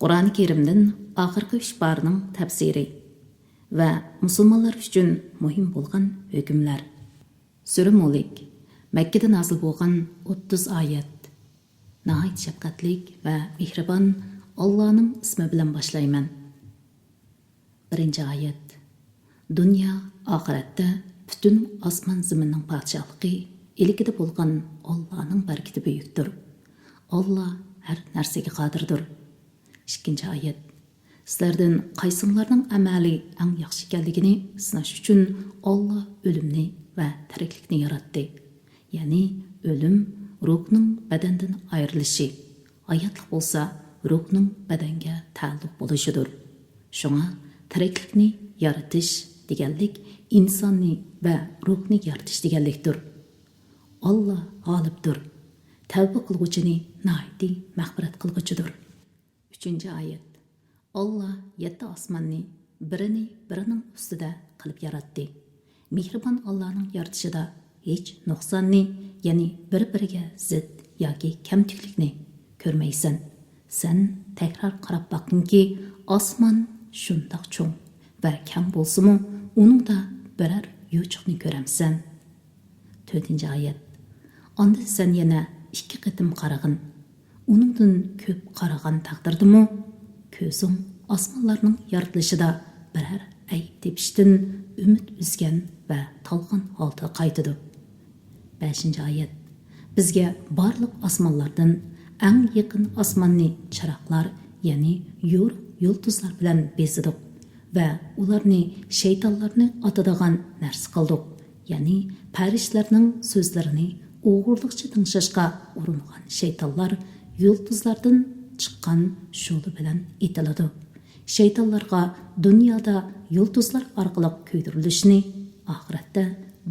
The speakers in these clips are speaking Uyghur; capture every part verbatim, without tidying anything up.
قۇرئانى كەرىمدىن ئاخىرقى ئۈچ پارىنىڭ تەپسىرى ۋە مۇسۇلمانلار ئۈچۈن مۇھىم بولغان ھۆكۈملەر. سۈرە مۇلك، مەككىدە نازىل بولغان ئوتتۇز ئايەت. ناھايىتى شەپقەتلىك ۋە مېھرىبان ئاللانىڭ ئىسمى بىلەن باشلايمەن. بىرىنچى ئايەت. دۇنيا، ئاخىرەتتە پۈتۈن ئاسمان زېمىننىڭ پادىشاھلىقى ئىلكىدە بولغان ئاللانىڭ بەرىكىتى بۈيۈكتۇر. ئاللا ھەر نەرسىگە قادىردۇر. ئىككىنچى ئايەت. سىلەردىن قايسىڭلارنىڭ ئەمەلى ئەڭ ياخشى ئىكەنلىكىنى سىناش ئۈچۈن ئاللا ئۆلۈمنى ۋە تىرىكلىكنى ياراتتى. يەنى ئۆلۈم روھنىڭ بەدەندىن ئايرىلىشى، ھاياتلىق بولسا روھنىڭ بەدەنگە تەئەللۇق بولۇشىدۇر. شۇڭا تىرىكلىكنى يارىتىش دېگەنلىك ئىنساننى ۋە روھنى يارىتىش دېگەنلىكتۇر. ئاللا غالىبتۇر، تەۋبە قىلغۇچىنى ناھايىتى مەغپىرەت قىلغۇچىدۇر. ئۈچىنچى ئايەت. ئاللا يەتتە ئاسماننى بىرىنى بىرىنىڭ ئۈستىدە قىلىپ ياراتتى. مېھرىبان ئاللانىڭ يارىتىشىدا ھېچ نۇقساننى، يەنى بىر-بىرىگە زىت ياكى كەمتۈكلۈكنى كۆرمەيسەن. سەن تەكرار قاراپ باققىنكى، ئاسمان شۇنداق چوڭ ۋە كەڭ بولسىمۇ، ئۇنىڭدا بىرەر يوچۇقنى كۆرەمسەن؟ تۆتىنچى ئايەت. ئاندىن سەن يەنە ئىككى قېتىم قارىغىن. ئۇنىڭدىن كۆپ قارىغان تەقدىردىمۇ، كۆزۈڭ ئاسمانلارنىڭ يارىتىلىشىدا بىرەر ئەيىب تېپىشتىن ئۈمىد ئۈزگەن ۋە تالغان ھالدا قايتىدۇ. بەشىنچى ئايەت. بىزگە بارلىق ئاسمانلاردىن ئەڭ يېقىن ئاسماننى چىراغلار، يەنى يورۇق يۇلتۇزلار بىلەن بېزىدۇق ۋە ئۇلارنى شەيتانلارنى ئاتىدىغان نەرسە قىلدۇق. يەنى پەرىشتىلەرنىڭ سۆزلىرىنى ئوغرىلىقچە تىڭشاشقا ئۇرۇنغان شەيتانلار يۇلتۇزلاردىن چىققان شولا بىلەن ئېتىلىدۇ. شەيتانلارغا دۇنيادا يۇلتۇزلار ئارقىلىق كۆيدۈرۈلۈشىنى، ئاخىرەتتە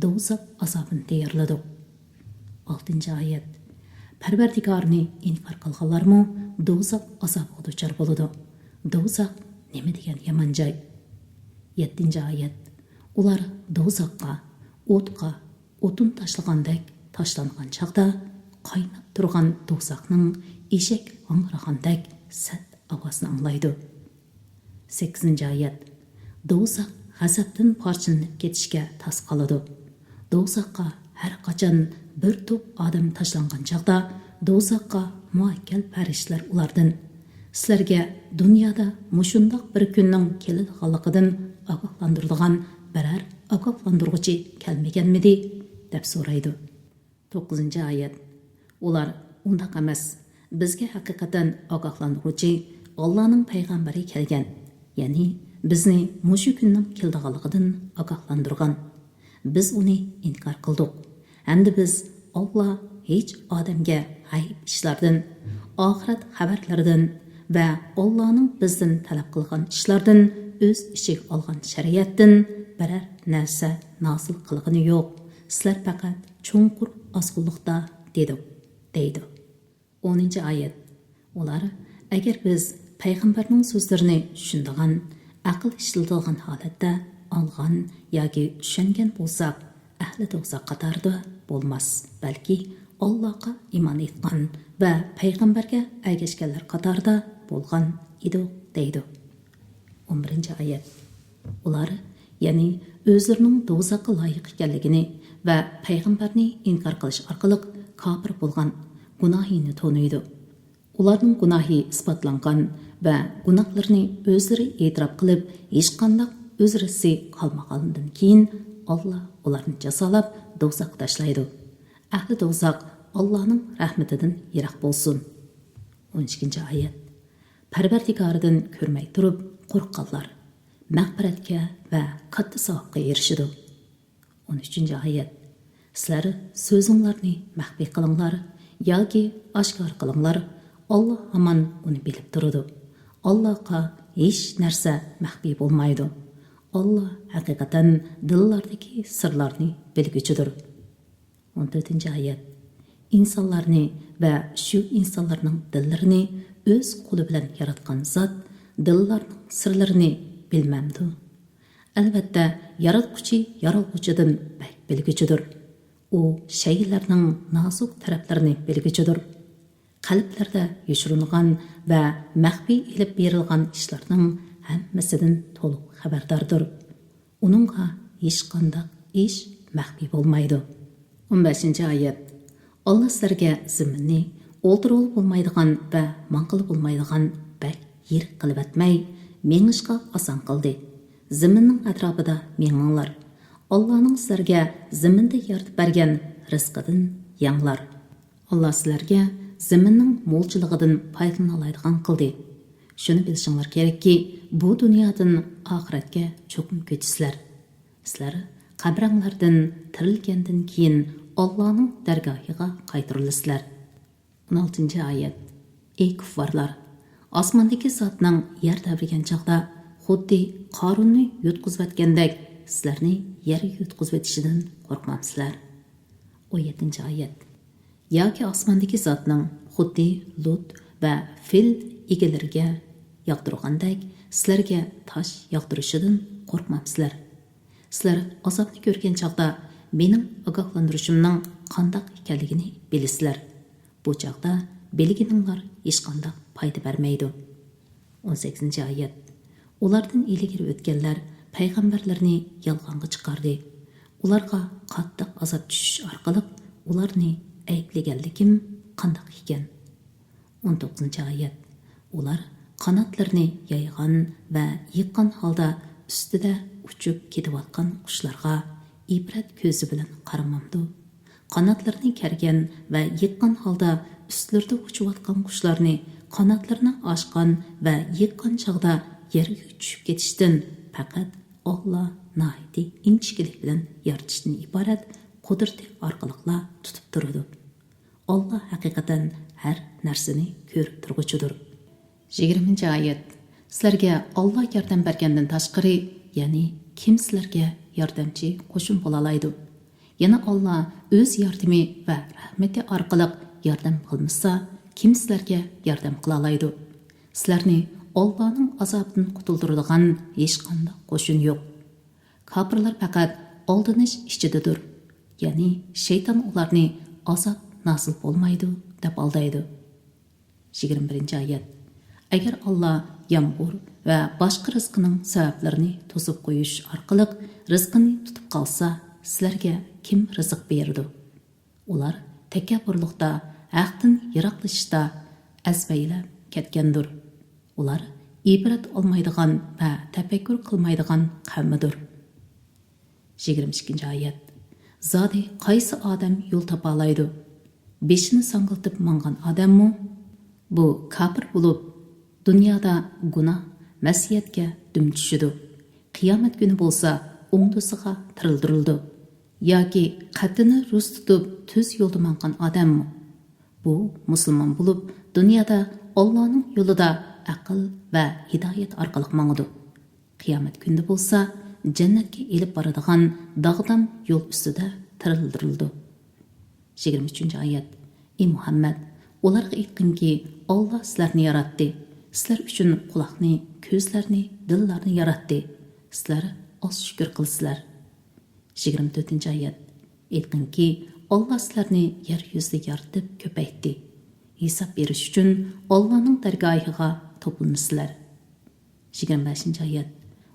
دوزاخ ئازابىنى تەييارلىدۇق. ئالتىنچى ئايەت. پەرۋەردىگارنى ئىنكار قىلغانلارمۇ دوزاخ ئازابىغا دۇچار بولىدۇ. دوزاخ نېمە دېگەن يامان جاي! يەتتىنچى ئايەت. ئۇلار دوزاخقا، ئوتقا، ئوتۇن تاشلىغاندەك تاشلانغان چاغدا، قايناپ تۇرغان دوزاخنىڭ ئېشەك ھاڭرىغاندەك سەت ئاۋازنى ئاڭلايدۇ. سەككىزىنچى ئايەت. دوزاخ غەزەپتىن پارچىلىنىپ كېتىشكە تاس قالىدۇ. دوزاخقا ھەر قاچان بىر توپ ئادەم تاشلانغان چاغدا، دوزاخقا مۇئەككەل پەرىشتىلەر ئۇلاردىن، سىلەرگە دۇنيادا مۇشۇنداق بىر كۈننىڭ كېلىدىغانلىقىدىن ئاگاھلاندۇرىدىغان بىرەر ئاگاھلاندۇرغۇچى كەلمىگەنمىدى؟ دەپ سورايدۇ. توققۇزىنچى ئايەت. ئۇلار، ئۇنداق ئەمەس، بىزگە ھەقىقەتەن ئاگاھلاندۇرغۇچى ئاللانىڭ پەيغەمبىرى كەلگەن، يەنى بىزنى مۇشۇ كۈننىڭ كېلىدىغانلىقىدىن ئاگاھلاندۇرغان. بىز ئۇنى ئىنكار قىلدۇق ھەمدە بىز ئاللا ھېچ ئادەمگە غەيىب ئىشلاردىن، ئاخىرەت خەۋەرلىرىدىن ۋە ئاللانىڭ بىزدىن تەلەپ قىلغان ئىشلاردىن ئۆز ئىچىگە ئالغان شەرىئەتتىن بىرەر نەرسە نازىل قىلغىنى يوق. سىلەر پەقەت چوڭقۇر ئازغۇنلۇقتا دېدۇق، دەيدۇ. ئونىنچى ئايەت. ئۇلار، ئەگەر بىز پەيغەمبەرنىڭ سۆزلىرىنى چۈشىنىدىغان، ئەقىل ئىشلىتىدىغان ھالەتتە ئاڭلىغان ياكى چۈشەنگەن بولساق، ئەھلى دوزاخ قاتارىدا بولماس، بەلكى ئاللاغا ئىمان ئېيتقان ۋە پەيغەمبەرگە ئەگەشكەنلەر قاتارىدا بولغان ئىدۇق، دەيدۇ. ئون بىرىنچى ئايەت. ئۇلار، يەنى ئۆزلىرىنىڭ دوزاخقا لايىق ئىكەنلىكىنى ۋە پەيغەمبەرنى ئىنكار قىلىش ئارقىلىق كاپىر بولغان، گۇناھىنى تونۇيدۇ. ئۇلارنىڭ گۇناھى ئىسپاتلانغان ۋە گۇناھلىرىنى ئۆزلىرى ئېتىراپ قىلىپ، ھېچقانداق ئۆزرىسى قالمىغاندىن كېيىن، ئاللا ئۇلارنى جازالاپ، دوزاخقا تاشلايدۇ. ئەھلى دوزاخ ئاللانىڭ رەھمىتىدىن يىراق بولسۇن. ئون ئىككىنچى ئايەت. پەرۋەردىگارىدىن كۆرمەي تۇرۇپ قورققانلار مەغپىرەتكە ۋە كاتتا ساۋابقا ئېرىشىدۇ. ئون ئۈچىنچى ئايەت. سىلەر سۆزۈڭلارنى مەخپىي قىلىڭلار ياكى ئاشكارا قىلىڭلار، ئاللا ھامان ئۇنى بىلىپ تۇرىدۇ. ئاللاغا ھېچ نەرسە مەخپىي بولمايدۇ. ئاللا ھەقىقەتەن دىللاردىكى سىرلارنى بىلگۈچىدۇر. ئون تۆتىنچى ئايەت. ئىنسانلارنى ۋە شۇ ئىنسانلارنىڭ دىللىرىنى ئۆز قولى بىلەن ياراتقان زات دىللارنىڭ سىرلىرىنى بىلمەمدۇ؟ ئەلۋەتتە، ياراتقۇچى يارالغۇچىدىن بەك بىلگۈچىدۇر. ئۇ شەيئىلەرنىڭ نازۇك تەرەپلىرىنى بىلگۈچىدۇر. قەلبلەردە يوشۇرۇنغان ۋە مەخپىي ئېلىپ بېرىلغان ئىشلارنىڭ ھەممىسىدىن تولۇق خەۋەرداردۇر. ئۇنىڭغا ھېچقانداق ئىش مەخپىي بولمايدۇ. ئون بەشىنچى ئايەت. ئاللا سىلەرگە زېمىننى ئولتۇرغىلى بولمايدىغان ۋە ماڭغىلى بولمايدىغان بەك يىرىك قىلىۋەتمەي، مېڭىشقا ئاسان قىلدى. زېمىننىڭ ئەتراپىدا مېڭىڭلار. ئاللانىڭ سىلەرگە زېمىندا يارىتىپ بەرگەن رىزقىدىن يەڭلار. ئاللا سىلەرگە زېمىننىڭ مولچىلىقىدىن پايدىلىنالايدىغان قىلدى. شۇنى بىلىشىڭلار كېرەككى، بۇ دۇنيادىن ئاخىرەتكە چوقۇم كۆچىسىلەر. سىلەر قەبرەڭلەردىن تىرىلگەندىن كېيىن ئاللانىڭ دەرگاھىغا قايتۇرۇلىسىلەر. ئون ئالتىنچى ئايەت. ئەي كۇففارلار! ئاسماندىكى زاتنىڭ يەر تەۋرىگەن چاغدا خۇددى قارۇننى يۇتقۇزۇۋەتكەندەك سىلەرنى يەرگە يۇتقۇزۇۋېتىشىدىن قورقمامسىلەر؟ ئون يەتتىنچى ئايەت. ياكى ئاسماندىكى زاتنىڭ خۇددى لۇت ۋە فىل ئىگىلىرىگە ياغدۇرغاندەك سىلەرگە تاش ياغدۇرۇشىدىن قورقمامسىلەر؟ سىلەر ئازابنى كۆرگەن چاغدا مېنىڭ ئاگاھلاندۇرۇشۇمنىڭ قانداق ئىكەنلىكىنى بىلىسىلەر. بۇ چاغدا بىلگىنىڭلار ھېچقانداق پايدا بەرمەيدۇ. ئون سەككىزىنچى ئايەت. ئۇلاردىن ئىلگىرى ئۆتكەنلەر پەيغەمبەرلىرىنى يالغانغا چىقاردى. ئۇلارغا قاتتىق ئازاب چۈشۈش ئارقىلىق ئۇلارنى ئەيىبلىگەنلىكىم قانداق ئىكەن؟ ئون توققۇزىنچى ئايەت. ئۇلار قاناتلىرىنى يايغان ۋە يىغقان ھالدا ئۈستىدە ئۇچۇپ كېتىۋاتقان قۇشلارغا ئىبرەت كۆزى بىلەن قارىمامدۇ؟ قاناتلىرىنى كەرگەن ۋە يىغقان ھالدا ئۈستلىرىدە ئۇچۇۋاتقان قۇشلارنى قاناتلىرىنى ئاچقان ۋە يىغقان چاغدا يەرگە چۈشۈپ كېتىشتىن پەقەت ئاللا ناھايىتى ئىنچىكىلىك بىلەن يارىتىشتىن ئىبارەت قۇدرىتى ئارقىلىقلا تۇتۇپ تۇرىدۇ. ئاللا ھەقىقەتەن ھەر نەرسىنى كۆرۈپ تۇرغۇچىدۇر. يىگىرمىنچى ئايەت. سىلەرگە ئاللا ياردەم بەرگەندىن تاشقىرى، يەنى كىم سىلەرگە ياردەمچى، قوشۇن بولالايدۇ؟ يەنە ئاللا ئۆز ياردىمى ۋە رەھمىتى ئارقىلىق ياردەم قىلمىسا، كىم سىلەرگە ياردەم قىلالايدۇ؟ سىلەرنى ئاللانىڭ ئازابىدىن قۇتۇلدۇرىدىغان ھېچقانداق قوشۇن يوق. كاپىرلار پەقەت ئالدىنىش ئىچىدىدۇر، يەنى شەيتان ئۇلارنى ئازاب نازىل بولمايدۇ دەپ ئالدايدۇ. يىگىرمە بىرىنچى ئايەت. ئەگەر ئاللا يامغۇر ۋە باشقا رىزقىنىڭ سەۋەبلىرىنى توسۇپ قويۇش ئارقىلىق رىزقىنى تۇتۇپ قالسا، سىلەرگە كىم رىزىق بېرىدۇ؟ ئۇلار تەكەببۇرلۇقتا، ھەقتىن يىراقلىشىشتا ئەزبەيلەپ كەتكەندۇر. ئۇلار ئىبرەت ئالمايدىغان ۋە تەپەككۇر قىلمايدىغان قەۋمىدۇر. يىگىرمە ئىككىنچى ئايەت. زادى قايسى ئادەم يول تاپالايدۇ؟ بېشىنى ساڭگىلىتىپ ماڭغان ئادەممۇ؟ بۇ كاپىر بولۇپ، دۇنيادا گۇناھ، مەسىيەتكە دۈم چۈشىدۇ. قىيامەت كۈنى بولسا ئوڭدىسىغا تىرىلدۈرۈلىدۇ. ياكى قەددىنى رۇس تۇتۇپ تۈز يولدا ماڭغان ئادەممۇ؟ بۇ مۇسۇلمان بولۇپ، دۇنيادا ئاللانىڭ يولىدا ئەقىل ۋە ھىدايەت ئارقىلىق ماڭىدۇ. قىيامەت كۈنىدە بولسا جەننەتكە ئېلىپ بارىدىغان داغدام يول ئۈستىدە تىرىلدۈرۈلىدۇ. يىگىرمە ئۈچىنچى ئايەت. ئى مۇھەممەد، ئۇلارغا ئېيتقىنكى، ئاللا سىلەرنى ياراتتى. سىلەر ئۈچۈن قۇلاقنى، كۆزلەرنى، دىللارنى ياراتتى. سىلەر ئاز شۈكۈر قىلىسىلەر. يىگىرمە تۆتىنچى ئايەت. ئېيتقىنكى، ئاللا سىلەرنى يەر يۈزىدە يارىتىپ كۆپەيتتى. ھېساب بېرىش ئۈچۈن ئاللانىڭ دەرگاھىغا توپلىنىسىلەر. يىگىرمە بەشىنچى ئايەت.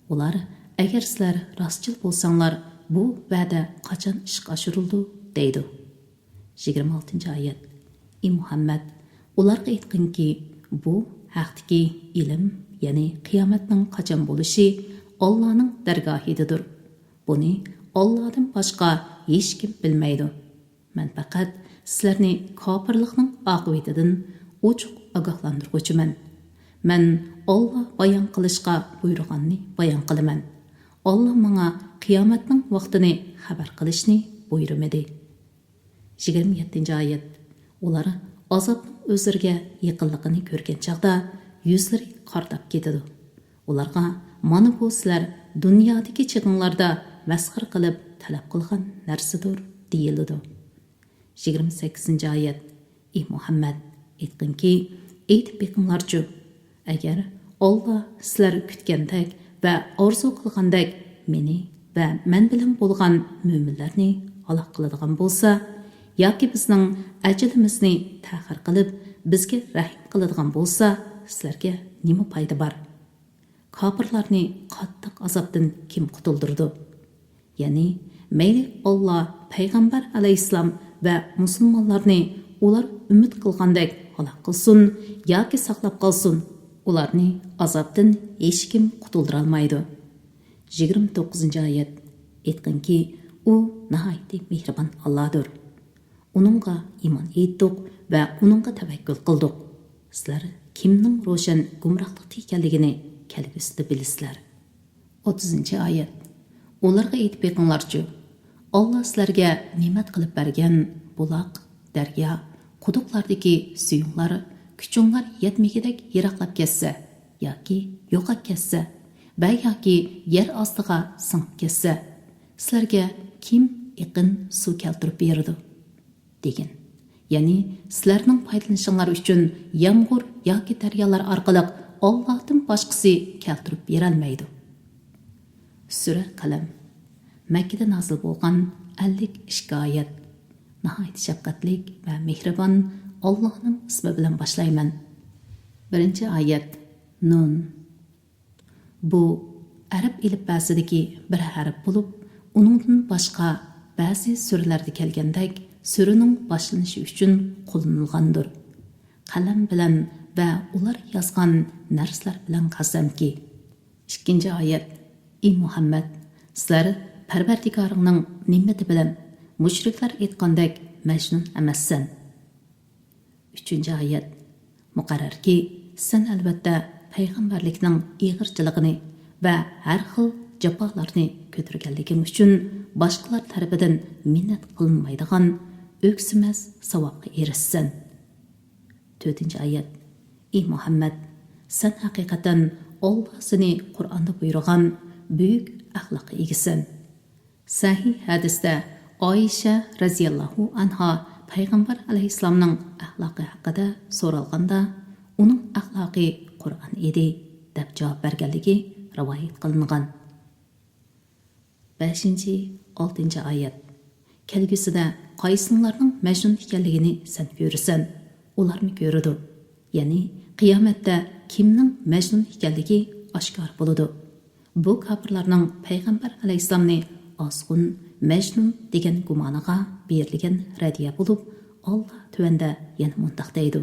ئۇلار، ئەگەر سىلەر راستچىل بولساڭلار، بۇ ۋەدە قاچان ئىشقا ئاشۇرۇلىدۇ؟ دەيدۇ. يىگىرمە ئالتىنچى ئايەت. ئى مۇھەممەد، ئۇلارغا ئېيتقىنكى، بۇ ھەقتىكى ئىلىم، يەنى قىيامەتنىڭ قاچان بولۇشى ئاللانىڭ دەرگاھىدىدۇر. بۇنى ئاللادىن باشقا ھېچكىم بىلمەيدۇ. مەن پەقەت سىلەرنى كاپىرلىقنىڭ ئاقىۋىتىدىن ئوچۇق ئاگاھلاندۇرغۇچىمەن. مەن ئاللا بايان قىلىشقا بۇيرۇغاننى بايان قىلىمەن. ئاللا ماڭا قىيامەتنىڭ ۋاقتىنى خەۋەر قىلىشنى بۇيرۇمىدى. يىگىرمە يەتتىنچى ئايەت. ئۇلار ئازابنىڭ ئۆزلىرىگە يېقىنلىقىنى كۆرگەن چاغدا يۈزلىرى قارىداپ كېتىدۇ. ئۇلارغا، مانا بۇ سىلەر دۇنيادىكى چېغىڭلاردا مەسخىرە قىلىپ تەلەپ قىلغان نەرسىدۇر، دېيىلىدۇ. يىگىرمە سەككىزىنچى ئايەت. ئى مۇھەممەد، ئېيتقىنكى، ئېيتىپ بېقىڭلارچۇ، ئەگەر ئاللا سىلەر كۈتكەندەك ۋە ئارزۇ قىلغاندەك مېنى ۋە مەن بىلەن بولغان مۆمىنلەرنى ھالاك قىلىدىغان بولسا، ياكى بىزنىڭ ئەجىلىمىزنى تەخىر قىلىپ، بىزگە رەھىم قىلىدىغان بولسا، سىلەرگە نېمە پايدا بار؟ كاپىرلارنى قاتتىق ئازابتىن كىم قۇتۇلدۇرىدۇ؟ يەنى، مەيلى ئاللا پەيغەمبەر ئەلەيھىسسالام ۋە مۇسۇلمانلارنى ئۇلار ئۈمىد قىلغاندەك ھالاك قىلسۇن ياكى ساقلاپ قالسۇن، ئۇلارنى ئازابتىن ھېچكىم قۇتۇلدۇرالمايدۇ. يىگىرمە توققۇزىنچى ئايەت. ئېيتقىنكى، ئۇ ناھايىتى مېھرىبان ئاللادۇر. ئۇنىڭغا ئىمان ئېيتتۇق ۋە ئۇنىڭغا تەۋەككۈل قىلدۇق. سىلەر كىمنىڭ روشەن گۇمراھلىقتا ئىكەنلىكىنى كەلگۈسىدە بىلىسىلەر. ئوتتۇزىنچى ئايەت. ئۇلارغا ئېيتىپ بېقىڭلارچۇ، ئاللا سىلەرگە نېمەت قىلىپ بەرگەن بۇلاق، دەريا، قۇدۇقلاردىكى سۈيۈڭلار، كۈچۈڭلار يەتمىگۈدەك يىراقلاپ كەتسە ياكى يوقاپ كەتسە ۋە ياكى يەر ئاستىغا سىڭىپ كەتسە، سىلەرگە كىم ئېقىن سۇ كەلتۈرۈپ بېرىدۇ؟ دېگىن. يەنى سىلەرنىڭ پايدىلىنىشىڭلار ئۈچۈن يامغۇر ياكى دەريالار ئارقىلىق ئاللاھتىن باشقىسى كەلتۈرۈپ بېرەلمەيدۇ. سۈرە قەلەم. مەككىدە نازىل بولغان ئەللىك ئىككى ئايەت. ناھايىتى شەپقەتلىك ۋە مېھرىبان ئاللاھنىڭ ئىسمى بىلەن باشلايمەن. بىرىنچى ئايەت. نۇن. بۇ ئەرەب ئېلىپبەسىدىكى بىر ھەرپ بولۇپ، ئۇنىڭدىن باشقا بەزى سۈرىلەردە كەلگەندەك سۈرىنىڭ باشلىنىشى ئۈچۈن قوللىنىلغاندۇر. قەلەم بىلەن ۋە ئۇلار يازغان نەرسىلەر بىلەن قەسەمكى. ئىككىنچى ئايەت. ئى مۇھەممەد، سىلەر پەرۋەردىگارىڭنىڭ نېمىتى بىلەن مۇشرىكلار ئېيتقاندەك مەجنۇن ئەمەسسەن. ئۈچىنچى ئايەت. مۇقەررەركى، سەن ئەلۋەتتە پەيغەمبەرلىكنىڭ ئېغىرچىلىقىنى ۋە ھەر خىل جاپالارنى كۆتۈرگەنلىكىڭ ئۈچۈن باشقىلار تەرىپىدىن مىننەت قىلىنمايدىغان ئۆكسىمەس ساۋابقا ئېرىشىسەن. تۆتىنچى ئايەت. ئى مۇھەممەد، سەن ھەقىقەتەن ئاللا سېنى قۇرئاندا بۇيرۇغان بۈيۈك ئەخلاققا ئىگىسەن. سەھىھ ھەدىستە ئائىشە رەزىياللاھۇ ئەنھا پەيغەمبەر ئەلەيھىسسالامنىڭ ئەخلاقى ھەققىدە سورالغاندا، ئۇنىڭ ئەخلاقى قۇرئان ئىدى، دەپ جاۋاب بەرگەنلىكى رىۋايەت قىلىنغان. بەشىنچى، ئالتىنچى ئايەت. كەلگۈسىدە قايسىڭلارنىڭ مەجنۇن ئىكەنلىكىنى سەن كۆرىسەن، ئۇلارمۇ كۆرىدۇ. يەنى قىيامەتتە كىمنىڭ مەجنۇن ئىكەنلىكى ئاشكارا بولىدۇ. بۇ كاپىرلارنىڭ پەيغەمبەر ئەلەيھىسسالامنى ئازغۇن، مەجنۇن دېگەن گۇمانىغا بېرىلگەن رەددىيە بولۇپ، ئاللا تۆۋەندە يەنە مۇنداق دەيدۇ.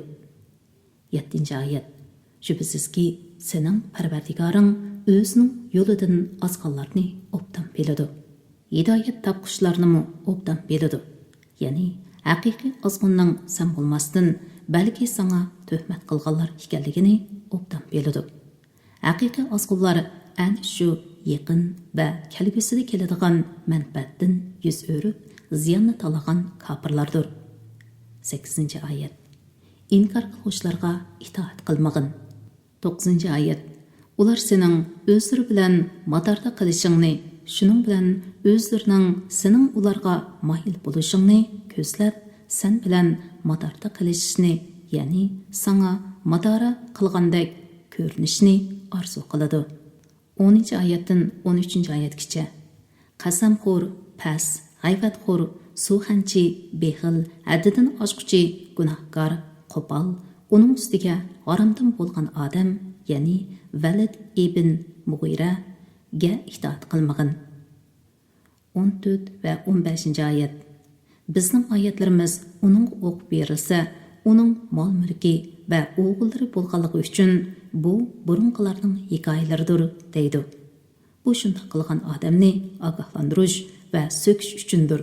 يەتتىنچى ئايەت. شۈبھىسىزكى، سېنىڭ پەرۋەردىگارىڭ ئۆزىنىڭ يولىدىن ئازغانلارنى ئوبدان بىلىدۇ. ھىدايەت تاپقۇچىلارنىمۇ ئوبدان بىلىدۇ. يەنى ھەقىقىي ئازغۇننىڭ سەن بولماستىن، بەلكى ساڭا تۆھمەت قىلغانلار ئىكەنلىكىنى ئوبدان بىلىدۇ. ھەقىقىي ئازغۇنلار ئەنە شۇ يېقىن ۋە كەلگۈسىدە كېلىدىغان مەنپەئەتتىن يۈز ئۆرۈپ، زىياننى تاللىغان كاپىرلاردۇر. سەككىزىنچى ئايەت. ئىنكار قىلغۇچىلارغا ئىتائەت قىلمىغىن. توققۇزىنچى ئايەت. ئۇلار سېنىڭ ئۆزلىرى بىلەن ماداردا قىلىشىڭنى، شۇنىڭ بىلەن ئۆزلىرىنىڭ سېنىڭ ئۇلارغا مايىل بولۇشۇڭنى كۆزلەپ، سەن بىلەن ماداردا قىلىشىشنى، يەنى ساڭا مادارا قىلغاندەك كۆرۈنۈشنى ئارزۇ قىلىدۇ. ئونىنچى ئايەتتىن ئون ئۈچىنچى ئايەتكىچە. قەسەمخور، پەس، غەيۋەتخور، سۇخەنچى، بېخىل، ھەددىدىن ئاشقۇچى، گۇناھكار، قوپال، ئۇنىڭ ئۈستىگە ھارامدىن بولغان ئادەم، يەنى ۋەلىد ئىبن مۇغىرەگە ئىتائەت قىلمىغىن. ئون تۆت ۋە ئون بەشىنچى ئايەت. بىزنىڭ ئايەتلىرىمىز ئۇنىڭغا ئوقۇپ بېرىلسە، ئۇنىڭ مال-مۈلكى ۋە ئوغۇللىرى بولغانلىقى ئۈچۈن، بۇ بۇرۇنقىلارنىڭ ھېكايىلىرىدۇر، دەيدۇ. بۇ شۇنداق قىلغان ئادەمنى ئاگاھلاندۇرۇش ۋە سۆكۈش ئۈچۈندۇر.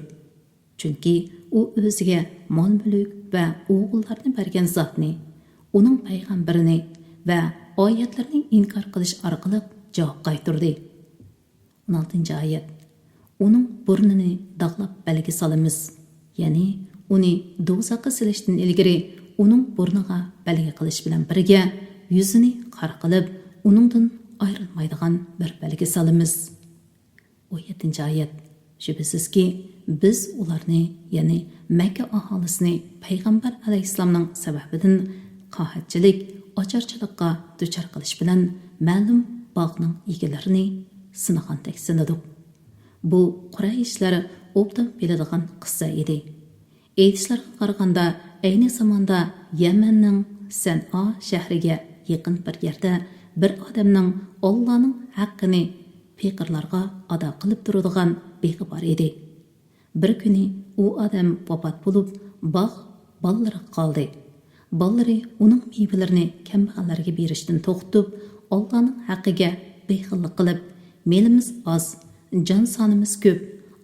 چۈنكى ئۇ ئۆزىگە مال-مۈلۈك ۋە ئوغۇللارنى بەرگەن زاتنى، ئۇنىڭ پەيغەمبىرىنى ۋە ئايەتلىرىنى ئىنكار قىلىش ئارقىلىق جاۋاب قايتۇردى. ئون ئالتىنچى ئايەت. ئۇنىڭ بۇرنىنى داغلاپ بەلگە سالىمىز. يەنى ئۇنى دوزاخقا سېلىشتىن ئىلگىرى ئۇنىڭ بۇرنىغا بەلگە قىلىش بىلەن بىرگە، يۈزىنى قارا قىلىپ، ئۇنىڭدىن ئايرىلمايدىغان بىر بەلگە سالىمىز. ئون يەتتىنچى ئايەت. شۈبھىسىزكى، بىز ئۇلارنى، يەنى مەككە ئاھالىسىنى پەيغەمبەر ئەلەيھىسسالامنىڭ سەۋەبىدىن قاھەتچىلىك، ئاچارچىلىققا دۇچار قىلىش بىلەن مەلۇم باغنىڭ ئىگىلىرىنى سىنىغاندەك سىنىدۇق. بۇ قۇرەيشلەر ئوبدان بىلىدىغان قىسسە ئىدى. ئېيتىشلارغا قارىغاندا، ئەينى زاماندا يەمەننىڭ سەنئا شەھىرىگە يېقىن بىر يەردە بىر ئادەمنىڭ ئاللانىڭ ھەققىنى پېقىرلارغا ئادا قىلىپ تۇرىدىغان بېغى بار ئىدى. بىر كۈنى ئۇ ئادەم ۋاپات بولۇپ، باغ بالىلىرىغا قالدى. بالىلىرى ئۇنىڭ مېۋىلىرىنى كەمبەغەللەرگە بېرىشتىن توختىتىپ، ئاللانىڭ ھەققىگە بېخىللىق قىلىپ، مېلىمىز ئاز، جان سانىمىز كۆپ،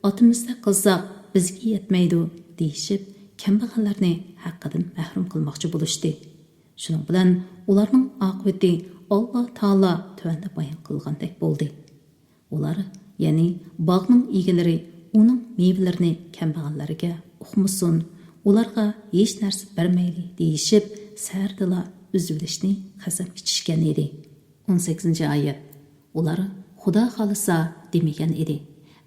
ئاتىمىزدەك قىلساق بىزگە يەتمەيدۇ، دېيىشىپ، كەمبەغەللەرنى ھەققىدىن مەھرۇم قىلماقچى بولۇشتى. شۇنىڭ بىلەن ئۇلارنىڭ ئاقىۋىتى ئاللا تائالا تۆۋەندە بايان قىلغاندەك بولدى. ئۇلار، يەنى باغنىڭ ئىگىلىرى ئۇنىڭ مېۋىلىرىنى كەمبەغەللەرگە ئۇقمىسۇن، ئۇلارغا ھېچ نەرسە بەرمەيلى دېيىشىپ، سەھەردىلا ئۈزۈۋېلىشنى قەسەم ئىچىشكەن ئىدى. ئون سەككىزىنچى ئايەت. ئۇلار خۇدا خالىسا دېمىگەن ئىدى.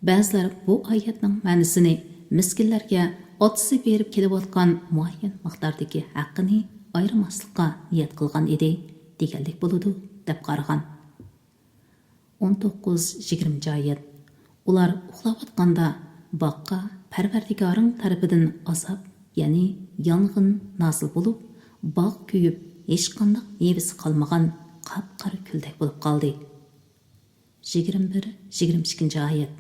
بەزىلەر بۇ ئايەتنىڭ مەنىسىنى مىسكىنلەرگە ئاتىسى بېرىپ كېلىۋاتقان مۇئەييەن مىقداردىكى ھەققىنى ئايرىماسلىققا نىيەت قىلغان ئىدى، دېگەنلىك بولىدۇ، دەپ قارىغان. ئون توققۇز، يىگىرمىنچى ئايەت. ئۇلار ئۇخلاۋاتقاندا باغقا پەرۋەردىگارىڭ تەرىپىدىن ئازاب، يەنى يانغىن نازىل بولۇپ، باغ كۆيۈپ، ھېچقانداق مېۋىسى قالمىغان قاپقارا كۈلدەك بولۇپ قالدى. يىگىرمە بىر، يىگىرمە ئىككىنچى ئايەت.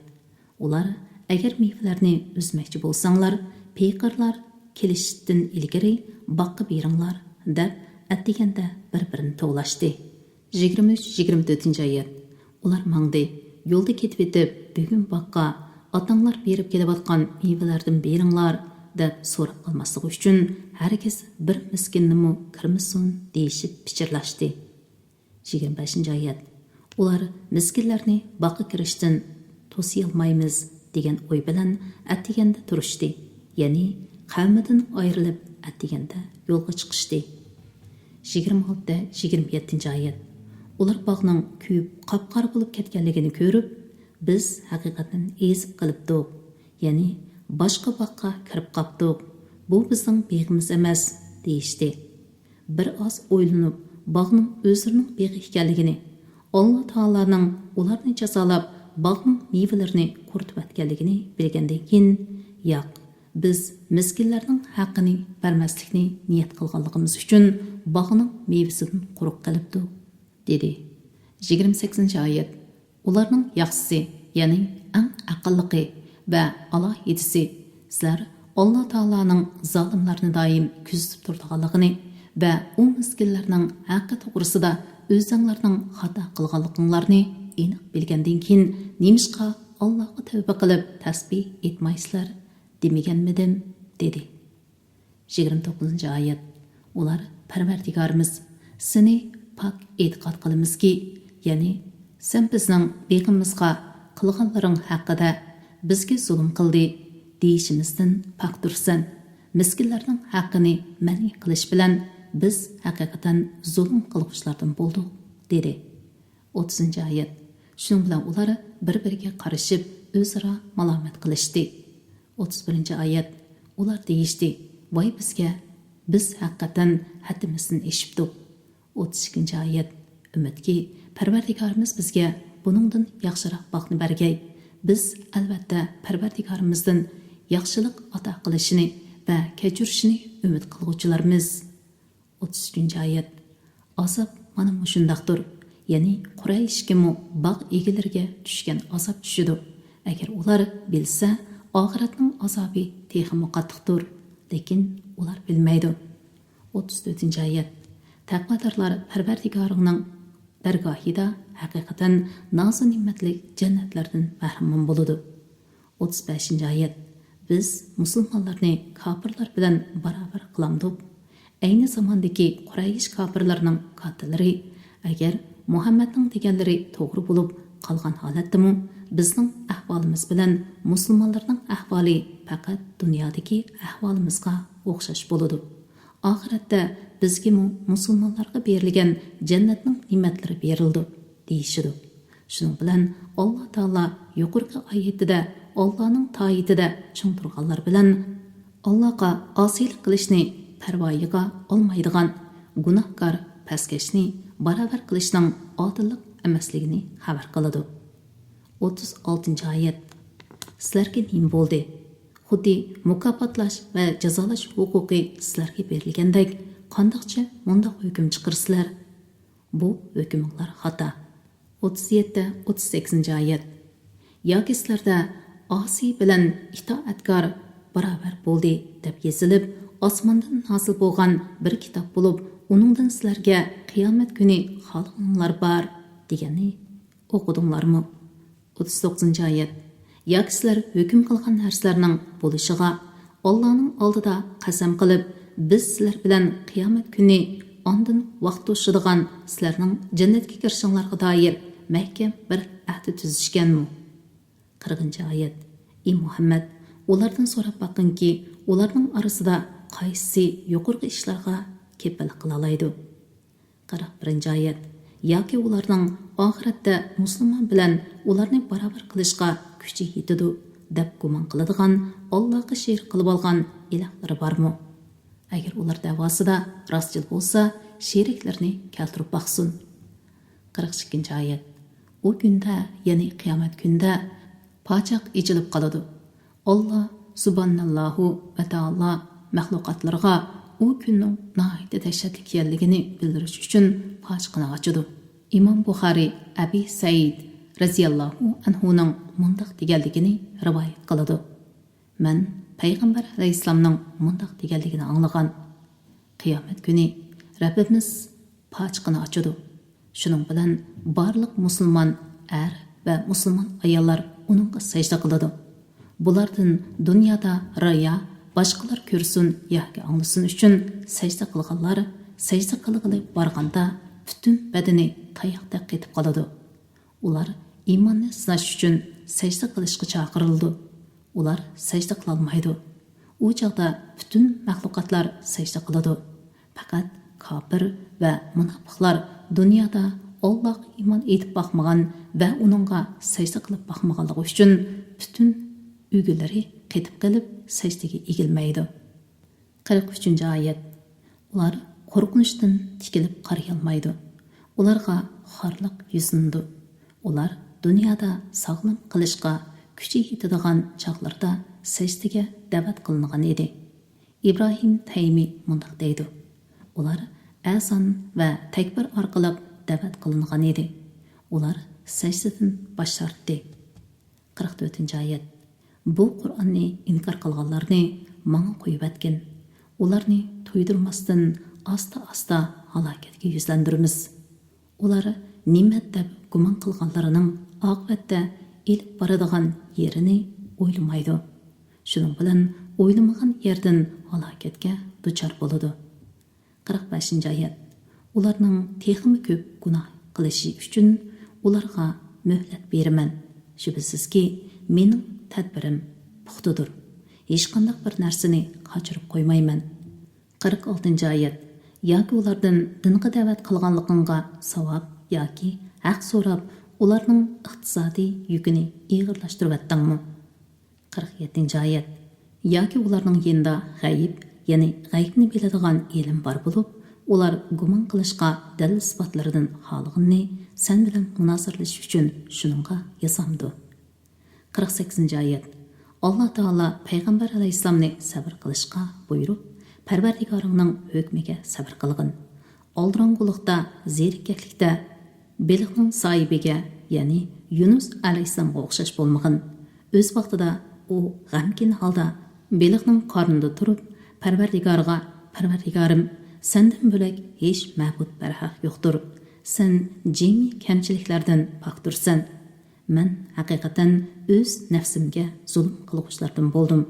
ئۇلار، ئەگەر مېۋىلەرنى ئۈزمەكچى بولساڭلار، پېقىرلار كېلىشتىن ئىلگىرى باغقا بېرىڭلار، دەپ ئەتىگەندە بىر-بىرىنى توۋلاشتى. يىگىرمە ئۈچ، يىگىرمە تۆتىنچى ئايەت. ئۇلار ماڭدى. يولدا كېتىۋېتىپ، بۈگۈن باغقا ئاتاڭلار بېرىپ كېلىۋاتقان مېۋىلەردىن بېرىڭلار، دەپ سوراپ قالماسلىقى ئۈچۈن، ھەرگىز بىر مىسكىننىمۇ كىرمىسۇن، دېيىشىپ پىچىرلاشتى. يىگىرمە بەشىنچى ئايەت. ئۇلار مىسكىنلەرنى باغقا كىرىشتىن توسىيالمايمىز، دېگەن ئوي بىلەن ئەتىگەندە تۇرۇشتى، يەنى قەۋمىدىن ئايرىلىپ، ئەتىگەندە يولغا چىقىشتى. يىگىرمە ئالتە، يىگىرمە يەتتىنچى ئايەت. ئۇلار باغنىڭ كۆيۈپ قاپقارا بولۇپ كەتكەنلىكىنى كۆرۈپ، بىز ھەقىقەتەن ئېزىپ قېلىپتۇق، يەنى باشقا باغقا كىرىپ قاپتۇق، بۇ بىزنىڭ بېغىمىز ئەمەس، دېيىشتى. بىر ئاز ئويلىنىپ، باغنىڭ ئۆزلىرىنىڭ بېغى ئىكەنلىكىنى، ئاللا تائالانىڭ ئۇلارنى جازالاپ، باغنىڭ مېۋىلىرىنى قۇرۇتۇۋەتكەنلىكىنى بىلگەندىن كېيىن، ياق، بىز مىسكىنلەرنىڭ ھەققىنى بەرمەسلىكنى نىيەت قىلغانلىقىمىز ئۈچۈن باغنىڭ مېۋىسىدىن قۇرۇق قېلىپتۇ، دېدى. يىگىرمە سەككىزىنچى ئايەت. ئۇلارنىڭ ياخشىسى، يەنى ئەڭ ئەقىللىقى ۋە ئالاھىدىسى، سىلەر ئاللا تائالانىڭ زالىملارنى دائىم كۆزىتىپ تۇرىدىغانلىقىنى ۋە ئۇ مىسكىنلەرنىڭ ھەققى توغرىسىدا ئۆزۈڭلارنىڭ خاتا قىلغانلىقىڭلارنى ئېنىق بىلگەندىن كېيىن، نېمىشقا ئاللاغا تەۋبە قىلىپ تەسبىھ ئېيتمايسىلەر دېمىگەنمىدىم؟ دېدى. يىگىرمە توققۇزىنچى ئايەت. ئۇلار، پەرۋەردىگارىمىز، سېنى پاك ئېتىقاد قىلىمىزكى، يەنى سەن بىزنىڭ بېغىمىزغا قىلغانلىرىڭ ھەققىدە بىزگە زۇلۇم قىلدى دېيىشىمىزدىن پاك تۇرسەن. مىسكىنلەرنىڭ ھەققىنى مەنئى قىلىش بىلەن بىز ھەقىقەتەن زۇلۇم قىلغۇچىلاردىن بولدۇق، دېدى. ئوتتۇزىنچى ئايەت. شۇنىڭ بىلەن ئۇلار بىر-بىرىگە قارىشىپ، ئۆزئارا مالامەت قىلىشتى. ئوتتۇز بىرىنچى ئايەت. ئۇلار دېيىشتى، ۋاي بىزگە! بىز ھەقىقەتەن ھەددىمىزدىن ئېشىپتۇق. ئوتتۇز ئىككىنچى ئايەت. ئۈمىدكى، پەرۋەردىگارىمىز بىزگە بۇنىڭدىن ياخشىراق باغنى بەرگەي. بىز، ئەلۋەتتە، پەرۋەردىگارىمىزدىن ياخشىلىق ئاتا قىلىشىنى ۋە كەچۈرۈشىنى ئۈمىد قىلغۇچىلارمىز. ئوتتۇز ئۈچىنچى ئايەت. ئازاب مانا مۇشۇنداقتۇر، يەنى قۇرەيشكىمۇ باغ ئىگىلىرىگە چۈشكەن ئازاب چۈشىدۇ. ئەگەر ئۇلار بىلسە، ئاخىرەتنىڭ ئازابى تېخىمۇ قاتتىقتۇر، لېكىن ئۇلار بىلمەيدۇ. ئوتتۇز تۆتىنچى ئايەت. تەقۋادارلار پەرۋەردىگارىنىڭ دەرگاھىدا ھەقىقەتەن نازۇ نېمەتلىك جەننەتلەردىن بەھرىمەن بولىدۇ. ئوتتۇز بەشىنچى ئايەت. بىز مۇسۇلمانلارنى كاپىرلار بىلەن باراۋەر قىلامدۇق؟ ئەينى زاماندىكى قۇرەيش كاپىرلىرىنىڭ كاتىلىرى، ئەگەر مۇھەممەدنىڭ دېگەنلىرى توغرا بولۇپ قالغان ھالەتتىمۇ، بىزنىڭ ئەھۋالىمىز بىلەن مۇسۇلمانلارنىڭ ئەھۋالى پەقەت دۇنيادىكى ئەھۋالىمىزغا ئوخشاش بولىدۇ. ئاخىرەتتە بىزگىمۇ مۇسۇلمانلارغا بېرىلگەن جەننەتنىڭ نېمەتلىرى بېرىلىدۇ، دېيىشىدۇ. شۇنىڭ بىلەن ئاللا تائالا يۇقىرىقى ئايىتىدە ئاللانىڭ تائىتىدە چىڭ تۇرغانلار بىلەن ئاللاغا ئاسىيلىق قىلىشنى پەرۋايىغا ئالمايدىغان گۇناھكار پەسكەشنى باراۋەر قىلىشنىڭ ئادىللىق ئەمەسلىكىنى خەۋەر قىلىدۇ. ئوتتۇز ئالتىنچى ئايەت. سىلەرگە نېمە بولدى؟ خۇددى مۇكاپاتلاش ۋە جازالاش ھوقۇقى سىلەرگە بېرىلگەندەك، قانداقچە مۇنداق ھۆكۈم چىقىرىسىلەر؟ بۇ ھۆكمۈڭلار خاتا. ئوتتۇز يەتتە، ئوتتۇز سەككىزىنچى ئايەت. ياكى سىلەردە ئاسىي بىلەن ئىتائەتكار باراۋەر بولدى دەپ يېزىلىپ، ئاسماندىن نازىل بولغان بىر كىتاب بولۇپ، ئۇنىڭدىن سىلەرگە قىيامەت كۈنى خالىغىنىڭلار بار دېگەننى ئوقۇدۇڭلارمۇ؟ ئوتتۇز توققۇزىنچى ئايەت. ياكى سىلەر ھۆكۈم قىلغان نەرسىلەرنىڭ بولۇشىغا ئاللانىڭ ئالدىدا قەسەم قىلىپ، بىز سىلەر بىلەن قىيامەت كۈنى ئاندىن ۋاقىت توشىدىغان سىلەرنىڭ جەننەتكە كىرىشىڭلارغا دائىر مەھكەم بىر ئەھدى تۈزۈشكەنمۇ؟ قىرىقىنچى ئايەت. ئى مۇھەممەد، ئۇلاردىن سوراپ باققىنكى، ئۇلارنىڭ ئارىسىدا قايسىسى يۇقىرىقى ئىشلارغا كېپىللىك قىلالايدۇ؟ قىرىق بىرىنچى ئايەت. ياكى ئۇلارنىڭ ئاخىرەتتە مۇسۇلمان بىلەن ئۇلارنى باراۋەر قىلىشقا كۈچى يېتىدۇ دەپ گۇمان قىلىدىغان ئاللاغا شېرىك قىلىۋالغان ئىلاھلىرى بارمۇ؟ ئەگەر ئۇلار دەۋاسىدا راستچىل بولسا، شېرىكلىرىنى كەلتۈرۈپ باقسۇن. قىرىق ئىككىنچى ئايەت. ئۇ كۈندە، يەنى قىيامەت كۈندە پاچاق ئېچىلىپ قالىدۇ. ئاللا سۇبھانەللاھۇ ۋە تائالا مەخلۇقاتلىرىغا ئۇ كۈننىڭ ناھايىتى دەھشەتلىك ئىكەنلىكىنى بىلدۈرۈش ئۈچۈن پاچىقىنى ئاچىدۇ. ئىمام بۇخارىي ئەبى سەئىد رەزىياللاھۇ ئەنھۇنىڭ مۇنداق دېگەنلىكىنى رىۋايەت قىلىدۇ. مەن پەيغەمبەر ئەلەيھىسسالامنىڭ مۇنداق دېگەنلىكىنى ئاڭلىغان. قىيامەت كۈنى رەببىمىز پاچىقىنى ئاچىدۇ. شۇنىڭ بىلەن بارلىق مۇسۇلمان ئەر ۋە مۇسۇلمان ئاياللار ئۇنىڭغا سەجدە قىلىدۇ. بۇلاردىن دۇنيادا رىيا، باشقىلار كۆرسۇن ياكى ئاڭلىسۇن ئۈچۈن سەجدە قىلغانلار سەجدە قىلغىلى بارغاندا پۈتۈن بەدىنى تاياقتەك قېتىپ قالىدۇ. ئۇلار ئىماننى سىناش ئۈچۈن سەجدە قىلىشقا چاقىرىلىدۇ. ئۇلار سەجدە قىلالمايدۇ. ئۇ چاغدا پۈتۈن مەخلۇقاتلار سەجدە قىلىدۇ. پەقەت كاپىر ۋە مۇناپىقلار دۇنيادا ئاللاغا ئىمان ئېيتىپ باقمىغان ۋە ئۇنىڭغا سەجدە قىلىپ باقمىغانلىقى ئۈچۈن پۈتۈن ئۆگىلىرى قېتىپ قېلىپ سەجدىگە ئېگىلمەيدۇ. قىرىق ئۈچىنچى ئايەت. ئۇلار قورقۇنچتىن تىكىلىپ قارىيالمايدۇ. ئۇلارغا خارلىق يۈزلىنىدۇ. ئۇلار دۇنيادا ساغلام قېلىشقا كۈچى يېتىدىغان چاغلىرىدا سەجدىگە دەۋەت قىلىنغان ئىدى. ئىبراھىم تەيمى مۇنداق دەيدۇ: ئۇلار ئەزان ۋە تەكبىر ئارقىلىق دەۋەت قىلىنغان ئىدى. ئۇلار سەجدىدىن باش تارتتى. قىرىق تۆتىنچى ئايەت. بۇ قۇرئاننى ئىنكار قىلغانلارنى ماڭا قويۇۋەتكىن. ئۇلارنى تويدۇرماستىن ئاستا-ئاستا ھالاكەتكە يۈزلەندۈرىمىز. ئۇلار نېمەت دەپ گۇمان قىلغانلىرىنىڭ ئاقىۋەتتە ئېلىپ بارىدىغان يېرىنى ئويلىمايدۇ. شۇنىڭ بىلەن ئويلىمىغان يەردىن ھالاكەتكە دۇچار بولىدۇ. قىرىق بەشىنچى ئايەت. ئۇلارنىڭ تېخىمۇ كۆپ گۇناھ قىلىشى ئۈچۈن ئۇلارغا مۆھلەت بېرىمەن. شۈبھىسىزكى، مېنىڭ تەدبىرىم پۇختىدۇر. ھېچقانداق بىر نەرسىنى قاچۇرۇپ قويمايمەن. قىرىق ئالتىنچى ئايەت. ياكى ئۇلاردىن دىنغا دەۋەت قىلغانلىقىڭغا ساۋاب ياكى ھەق سوراپ، ئۇلارنىڭ ئىقتىسادىي يۈكىنى ئېغىرلاشتۇرۇۋەتتىڭمۇ؟ قىرىق يەتتىنچى ئايەت. ياكى ئۇلارنىڭ يېنىدا غەيىب، يەنى غەيىبنى بىلىدىغان ئىلىم بار بولۇپ، ئۇلار گۇمان قىلىشقا دەلىل-ئىسپاتلىرىدىن خالىغىنىنى سەن بىلەن مۇنازىرىلىشىش ئۈچۈن شۇنىڭغا يازامدۇ؟ قىرىق سەككىزىنچى ئايەت. ئاللا تائالا پەيغەمبەر ئەلەيھىسسالامنى سەۋر قىلىشقا بۇيرۇپ، پەرۋەردىگارىڭنىڭ ھۆكمىگە سەۋر قىلغىن. ئالدىراڭغۇلۇقتا، زېرىككەكلىكتە بېلىقنىڭ ساھىبىگە، يەنى يۇنۇس ئەلەيھىسسالامغا ئوخشاش بولمىغىن. ئۆز ۋاقتىدا ئۇ غەمكىن ھالدا بېلىقنىڭ قارنىدا تۇرۇپ، پەرۋەردىگارغا، پەرۋەردىگارىم، سەندىن بۆلەك ھېچ مەبۇد بەرھەق يوقتۇر. سەن جىمى كەمچىلىكلەردىن پاكتۇرسەن. مەن ھەقىقەتەن ئۆز نەپسىمگە زۇلۇم قىلغۇچىلاردىن بولدۇم.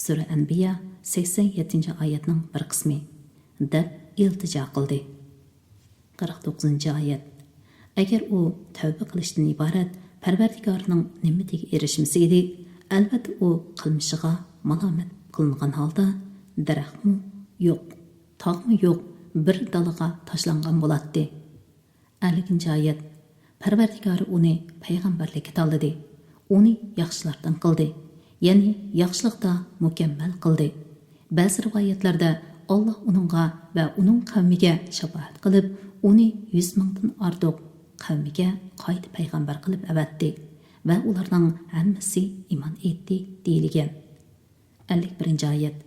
سۈرە ئەنبىيا، سەكسەن يەتتىنچى ئايەتنىڭ بىر قىسمى، دەپ ئىلتىجا قىلدى. قىرىق توققۇزىنچى ئايەت. ئەگەر ئۇ تەۋبە قىلىشتىن ئىبارەت پەرۋەردىگارىنىڭ نېمىتىگە ئېرىشمىسە ئىدى، ئەلۋەتتە ئۇ قىلمىشىغا مالامەت قىلىنغان ھالدا دەرەخمۇ يوق، تاغمۇ يوق، بىر دالىغا تاشلانغان بولاتتى. ئەللىكىنچى ئايەت. پەرۋەردىگارى ئۇنى پەيغەمبەرلىككە تاللىدى، ئۇنى ياخشىلاردىن قىلدى، يەنى ياخشىلىقتا مۇكەممەل قىلدى. بەزى رىۋايەتلەردە ئاللا ئۇنىڭغا ۋە ئۇنىڭ قەۋمىگە شاپائەت قىلىپ، ئۇنى يۈز مىڭدىن ئارتۇق قەۋمىگە قايتا پەيغەمبەر قىلىپ ئەۋەتتى ۋە ئۇلارنىڭ ھەممىسى ئىمان ئېيتتى، دېيىلگەن. ئەللىك بىرىنچى ئايەت.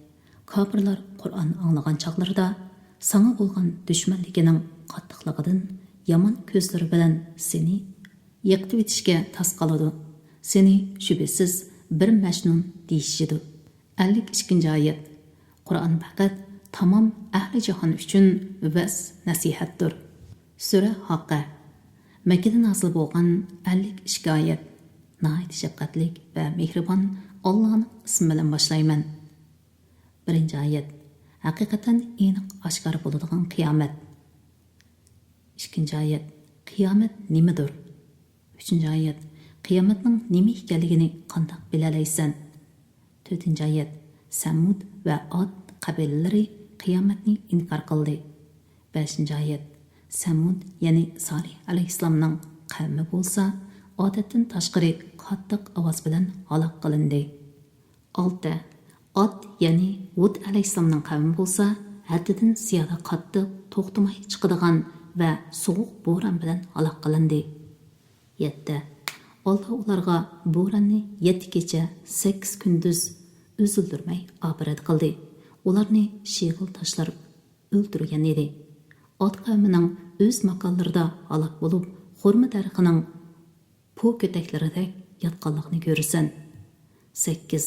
كاپىرلار قۇرئاننى ئاڭلىغان چاغلىرىدا ساڭا بولغان دۈشمەنلىكىنىڭ قاتتىقلىقىدىن يامان كۆزلىرى بىلەن سېنى يىقىتىۋېتىشكە تاس قالىدۇ. سېنى شۈبھىسىز بىر مەجنۇن دېيىشىدۇ. ئەللىك ئىككىنچى ئايەت. قۇرئان پەقەت تامام ئەھلى جاھان ئۈچۈن ۋەز نەسىھەتتۇر. سۈرە ھاققە. مەككىدە نازىل بولغان ئەللىك ئىككى ئايەت. ناھايىتى شەپقەتلىك ۋە مېھرىبان ئاللانىڭ ئىسمى بىلەن باشلايمەن. بىرىنچى ئايەت. ھەقىقەتەن ئېنىق ئاشكارا بولىدىغان قىيامەت. ئىككىنچى ئايەت. قىيامەت نېمىدۇر؟ ئۈچىنچى ئايەت. قىيامەتنىڭ نېمە ئىكەنلىكىنى قانداق بىلەلەيسەن؟ تۆتىنچى ئايەت. سەمۇد ۋە ئاد قەبىلىلىرى قىيامەتنى ئىنكار قىلدى. بەشىنچى ئايەت. سەمۇد، يەنى سالىھ ئەلەيھىسسالامنىڭ قەۋمى بولسا، ئادەتتىن تاشقىرى قاتتىق ئاۋاز بىلەن ھالاك قىلىندى. ئالتە. ئاد، يەنى ھۇد ئەلەيھىسسالامنىڭ قەۋمى بولسا، ھەددىدىن زىيادە قاتتىق، توختىماي چىقىدىغان ۋە سوغۇق بوران بىلەن ھالاك قىلىندى. يەتتە. ئاللا ئۇلارغا بوراننى يەتتە كېچە، سەككىز كۈندۈز ئۈزۈلدۈرمەي ئاپىرىدە قىلدى. ئۇلارنى شېغىل تاشلار ئۆلتۈرگەن ئىدى. ئاد قەۋمىنىڭ ئۆز ماكانلىرىدا ھالاك بولۇپ، خورما دەرىخىنىڭ پوكىتەكلىرىدەك ياتقانلىقىنى كۆرىسەن. سەككىز.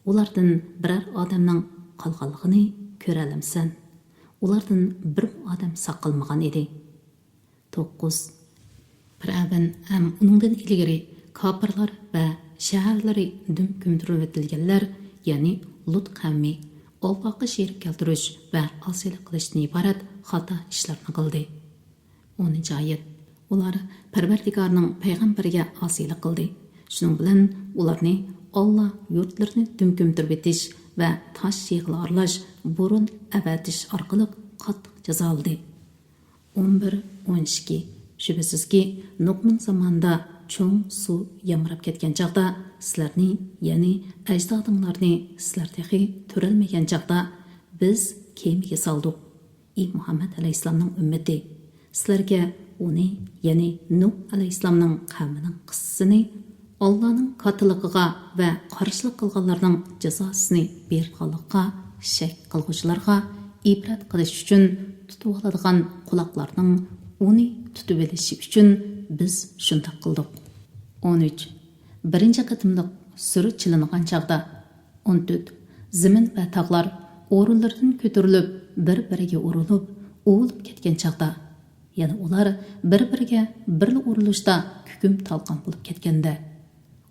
ئۇلاردىن بىرەر ئادەمنىڭ قالغانلىقىنى كۆرەلەمسەن؟ ئۇلاردىن بىرمۇ ئادەم ساق قالمىغان ئىدى. توققۇز. پىرئەۋن ھەم ئۇنىڭدىن ئىلگىرى كاپىرلار ۋە شەھەرلىرى دۈم كۆمتۈرۈۋېتىلگەنلەر، يەنى لۇت قەۋمى، ئاللاغا شېرىك كەلتۈرۈش ۋە ئاسىيلىق قىلىشتىن ئىبارەت خاتا ئىشلارنى قىلدى. ئونىنچى ئايەت. ئۇلار پەرۋەردىگارنىڭ پەيغەمبىرىگە ئاسىيلىق قىلدى. شۇنىڭ بىلەن ئۇلارنى ئاللا يۇرتلىرىنى دۈم كۆمتۈرۈۋېتىش ۋە تاش يېغىلى ئارىلاش بوران ئەۋەتىش ئارقىلىق قاتتىق جازالىدى. ئون بىر، ئون ئىككى. شۈبھىسىزكى، نوقنىڭ زامانىدا چوڭ سۇ يامراپ كەتكەن چاغدا سىلەرنى، يەنى ئەجدادىڭلارنى سىلەر تېخى تۆرەلمىگەن چاغدا بىز كېمىگە سالدۇق. ئى مۇھەممەد ئەلەيھىسسالامنىڭ ئۈممىتى! سىلەرگە ئۇنى، يەنى نۇھ ئەلەيھىسسالامنىڭ قەۋمىنىڭ قىسسىسىنى، ئاللانىڭ كاتتىلىقىغا ۋە قارشىلىق قىلغانلارنىڭ جازاسىنى بېرىدىغانلىقىغا شەك قىلغۇچىلارغا ئىبرەت قىلىش ئۈچۈن تۇتۇۋالىدىغان قۇلاقلارنىڭ ئۇنى تۇتۇۋېلىشى ئۈچۈن بىز شۇنداق قىلدۇق. ئون ئۈچ. بىرىنچى قېتىملىق سۈر چېلىنغان چاغدا. ئون تۆت. زېمىن ۋە تاغلار ئورۇنلىرىدىن كۆتۈرۈلۈپ، بىر-بىرىگە ئۇرۇلۇپ، ئۇۋۇلۇپ كەتكەن چاغدا، يەنى ئۇلار بىر-بىرىگە بىرلا ئۇرۇلۇشتا كۈكۈم-تالقان بولۇپ كەتكەندە.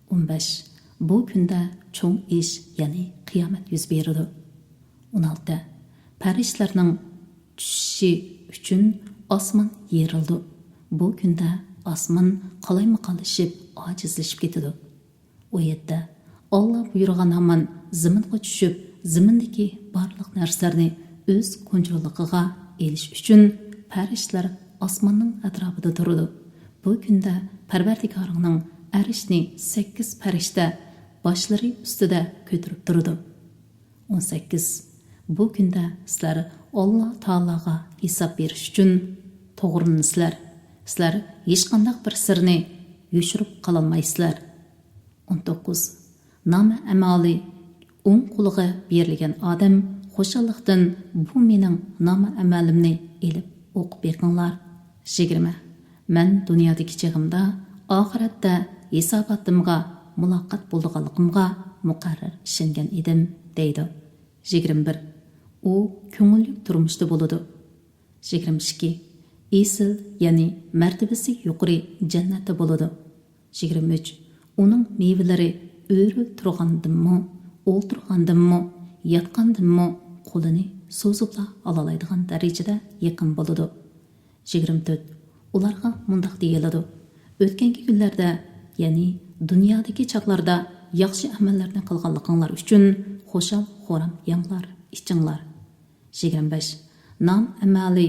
ئون بەش. بۇ كۈندە چوڭ ئىش، يەنى قىيامەت يۈز بېرىدۇ. ئون ئالتە. پەرىشتىلەرنىڭ چۈشۈشى ئۈچۈن ئاسمان يېرىلىدۇ. بۇ كۈندە ئاسمان قالايمىقانلىشىپ، ئاجىزلىشىپ كېتىدۇ. ئۇ يەردە ئاللا بۇيرۇغان ھامان زېمىنغا چۈشۈپ، زېمىندىكى بارلىق نەرسىلەرنى ئۆز كونتروللۇقىغا ئېلىش ئۈچۈن پەرىشتىلەر ئاسماننىڭ ئەتراپىدا تۇرىدۇ. بۇ كۈندە پەرۋەردىگارىڭنىڭ ئەرشىنى سەككىز پەرىشتە باشلىرى ئۈستىدە كۆتۈرۈپ تۇرىدۇ. ئون سەككىز. بۇ كۈندە سىلەر ئاللا تائالاغا ھېساب بېرىش ئۈچۈن توغرىلىنىسىلەر. سىلەر ھېچقانداق بىر سىرنى يوشۇرۇپ قالالمايسىلەر. ئون توققۇز. نامە ئەمالى ئوڭ قولىغا بېرىلگەن ئادەم خۇشاللىقتىن بۇ مېنىڭ نامە ئەمەلىمنى ئېلىپ ئوقۇپ بېقىڭلار. يىگىرمە. مەن دۇنيادىكى چېغىمدا ئاخىرەتتە ھېساباتىمغا مۇلاقات بولىدىغانلىقىمغا مۇقەررەر ئىشەنگەن ئىدىم، دەيدۇ. يىگىرمە بىر. ئۇ كۆڭۈللۈك تۇرمۇشتا بولىدۇ. يىگىرمە ئىككى. ئېسىل، يەنى مەرتىۋىسى يۇقىرى جەننەتتە بولىدۇ. يىگىرمە ئۈچ. ئۇنىڭ مېۋىلىرى ئۆرە تۇرغاندىنمۇ، ئولتۇرغاندىنمۇ، ياتقاندىنمۇ قولىنى سوزۇپلا ئالالايدىغان دەرىجىدە يېقىم بولىدۇ. يىگىرمە تۆت. ئۇلارغا مۇنداق دېيىلىدۇ: ئۆتكەنكى كۈنلەردە، يەنى دۇنيادىكى چاغلاردا ياخشى ئەمەللەرنى قىلغانلىقىڭلار ئۈچۈن خۇشال-خۇرام يەڭلار، ئىچىڭلار. يىگىرمە بەش. نامە ئەمالى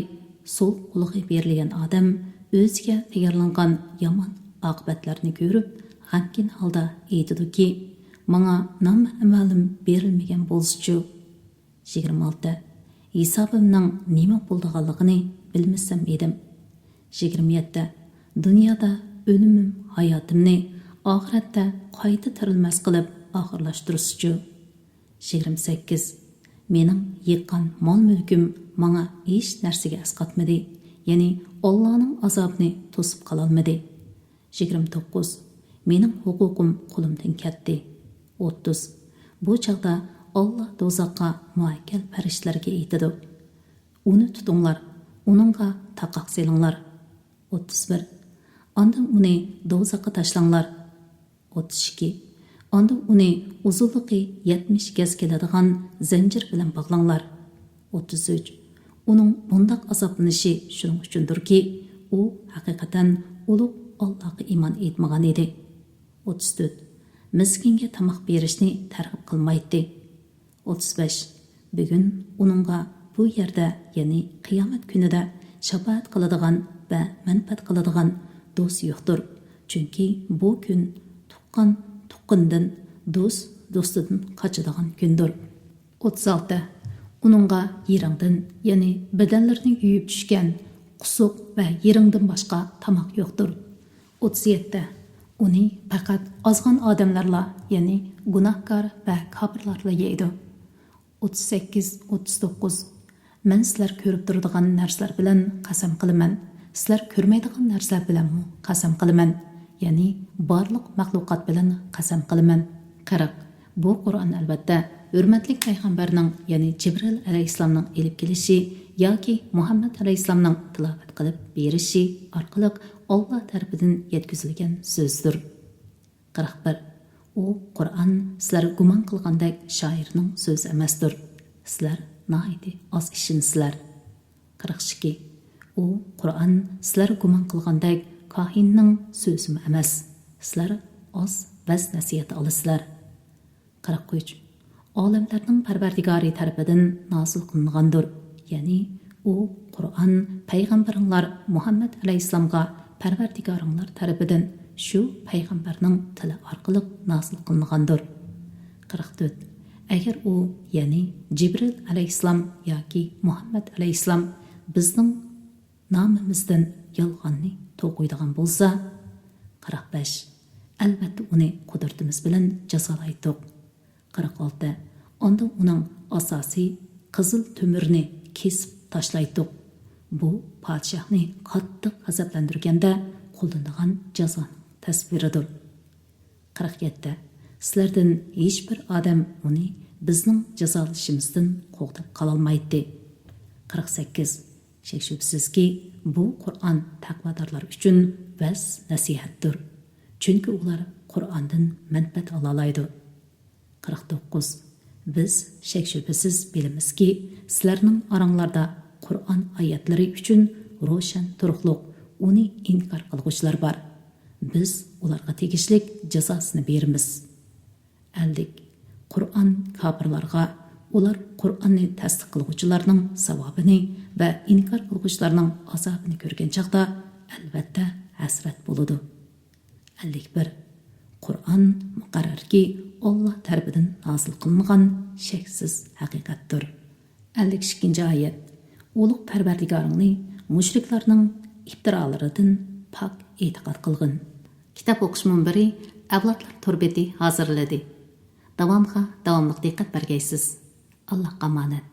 سول قولىغا بېرىلگەن ئادەم ئۆزىگە تەييارلانغان يامان ئاقىۋەتلەرنى كۆرۈپ، غەمكىن ھالدا ئېيتىدۇكى، ماڭا نامە ئەمالىم بېرىلمىگەن بولسىچۇ؟ يىگىرمە ئالتە. ھېسابىمنىڭ نېمە بولىدىغانلىقىنى بىلمىسەم ئىدىم. يىگىرمە يەتتە. دۇنيادا ئۆلۈمۈم ھاياتىمنى ئاخىرەتتە قايتا تىرىلمەس قىلىپ ئاخىرلاشتۇرسىچۇ؟ يىگىرمە سەككىز. مېنىڭ يىغقان مال-مۈلكۈم ماڭا ھېچ نەرسىگە ئەسقاتمىدى، يەنى ئاللانىڭ ئازابىنى توسۇپ قالالمىدى. يىگىرمە توققۇز. مېنىڭ ھوقۇقۇم قولۇمدىن كەتتى. ئوتتۇز. بۇ چاغدا ئاللا دوزاخقا مۇئەككەل پەرىشتىلەرگە ئېيتىدۇ: ئۇنى تۇتۇڭلار، ئۇنىڭغا تاقاق سېلىڭلار. ئوتتۇز بىر. ئاندىن ئۇنى دوزاخقا تاشلاڭلار. ئوتتۇز ئىككى. ئاندىن ئۇنى ئۇزۇنلۇقى يەتمىش گەز كېلىدىغان زەنجىر بىلەن باغلاڭلار. ئوتتۇز ئۈچ. ئۇنىڭ بۇنداق ئازابلىنىشى شۇنىڭ ئۈچۈندۇركى، ئۇ ھەقىقەتەن ئۇلۇغ ئاللاغا ئىمان ئېيتمىغان ئىدى. ئوتتۇز تۆت. مىسكىنگە تاماق بېرىشنى تەرغىب قىلمايتتى. ئوتتۇز بەش. بۈگۈن ئۇنىڭغا بۇ يەردە، يەنى قىيامەت كۈنىدە شاپائەت قىلىدىغان ۋە مەنپەئەت قىلىدىغان دوست يوقتۇر. چۈنكى بۇ كۈن تۇغقان تۇغقىنىدىن، دوست دوستىدىن قاچىدىغان كۈندۇر. ئوتتۇز ئالتە. ئۇنىڭغا يىرىڭدىن، يەنى بەدەنلىرىنى يۇيۇپ چۈشكەن قۇسۇق ۋە يىرىڭدىن باشقا تاماق يوقتۇر. ئوتتۇز يەتتە. ئۇنى پەقەت ئازغان ئادەملەرلا، يەنى گۇناھكار ۋە كاپىرلارلا يەيدۇ. ئوتتۇز سەككىز، ئوتتۇز توققۇز. مەن سىلەر كۆرۈپ تۇرىدىغان نەرسىلەر بىلەن قەسەم قىلىمەن، سىلەر كۆرمەيدىغان نەرسىلەر بىلەنمۇ قەسەم قىلىمەن، يەنى بارلىق مەخلۇقات بىلەن قەسەم قىلىمەن. قىرىق. بۇ قۇرئان ئەلۋەتتە ھۆرمەتلىك پەيغەمبەرنىڭ، يەنى جىبرىل ئەلەيھىسسالامنىڭ ئېلىپ كېلىشى ياكى مۇھەممەد ئەلەيھىسسالامنىڭ تىلاۋەت قىلىپ بېرىشى ئارقىلىق ئاللا تەرىپىدىن يەتكۈزۈلگەن سۆزدۇر. قىرىق بىر. ئۇ قۇرئان سىلەر گۇمان قىلغاندەك شائىرنىڭ سۆزى ئەمەستۇر. سىلەر ناھايىتى ئاز ئىشىنىسىلەر. قىرىق ئىككى. ئۇ قۇرئان سىلەر گۇمان قىلغاندەك كاھىننىڭ سۆزىمۇ ئەمەس. سىلەر ئاز ۋەز-نەسىھەت ئالىسىلەر. قىرىق ئۈچ. ئالەملەرنىڭ پەرۋەردىگارى تەرىپىدىن نازىل قىلىنغاندۇر. يەنى ئۇ قۇرئان پەيغەمبىرىڭلار مۇھەممەد ئەلەيھىسسالامغا پەرۋەردىگارىڭلار تەرىپىدىن شۇ پەيغەمبەرنىڭ تىلى ئارقىلىق نازىل قىلىنغاندۇر. قىرىق تۆت. ئەگەر ئۇ، يەنى جىبرىل ئەلەيھىسسالام ياكى مۇھەممەد ئەلەيھىسسالام بىزنىڭ نامىمىزدىن يالغاننى توقۇيدىغان بولسا، قىرىق بەش. ئەلۋەتتە ئۇنى قۇدرىتىمىز بىلەن جازالايتتۇق. قىرىق ئالتە. ئاندىن ئۇنىڭ ئاساسى قىزىل تۆمۈرنى كېسىپ تاشلايتتۇق. بۇ پادىشاھنى قاتتىق غەزەپلەندۈرگەندە قوللىنىدىغان جازانىڭ تەسۋىرىدۇر. قىرىق يەتتە. سىلەردىن ھېچبىر ئادەم ئۇنى بىزنىڭ جازالىشىمىزدىن قوغداپ قالالمايتتى. قىرىق سەككىز. شەك-شۈبھىسىزكى، بۇ قۇرئان تەقۋادارلار ئۈچۈن ۋەز-نەسىھەتتۇر. چۈنكى ئۇلار قۇرئاندىن مەنپەئەت ئالالايدۇ. قىرىق توققۇز. بىز شەك-شۈبھىسىز بىلىمىزكى، سىلەرنىڭ ئاراڭلاردا قۇرئان ئايەتلىرى ئۈچۈن روشەن تۇرۇقلۇق ئۇنى ئىنكار قىلغۇچىلار بار. بىز ئۇلارغا تېگىشلىك جازاسىنى بېرىمىز. ئەللىك. قۇرئان كاپىرلارغا، ئۇلار قۇرئاننى تەستىق قىلغۇچىلارنىڭ ساۋابىنى ۋە ئىنكار قىلغۇچىلارنىڭ ئازابىنى كۆرگەن چاغدا، ئەلۋەتتە، ھەسرەت بولىدۇ. ئەللىك بىر. قۇرئان مۇقەررەركى، ئاللا تەرىپىدىن نازىل قىلىنغان شەكسىز ھەقىقەتتۇر. ئەللىك ئىككىنچى ئايەت. ئۇلۇغ پەرۋەردىگارىڭنى مۇشرىكلارنىڭ ئىپتىرالىرىدىن پاك ئېتىقاد قىلغىن. كىتاب ئوقۇش مۇنبىرى ئەۋلادلار تور بېتى ھازىرلىدى. داۋامغا داۋاملىق دىققەت بەرگەيسىز. ئاللاھقا ئامانەت.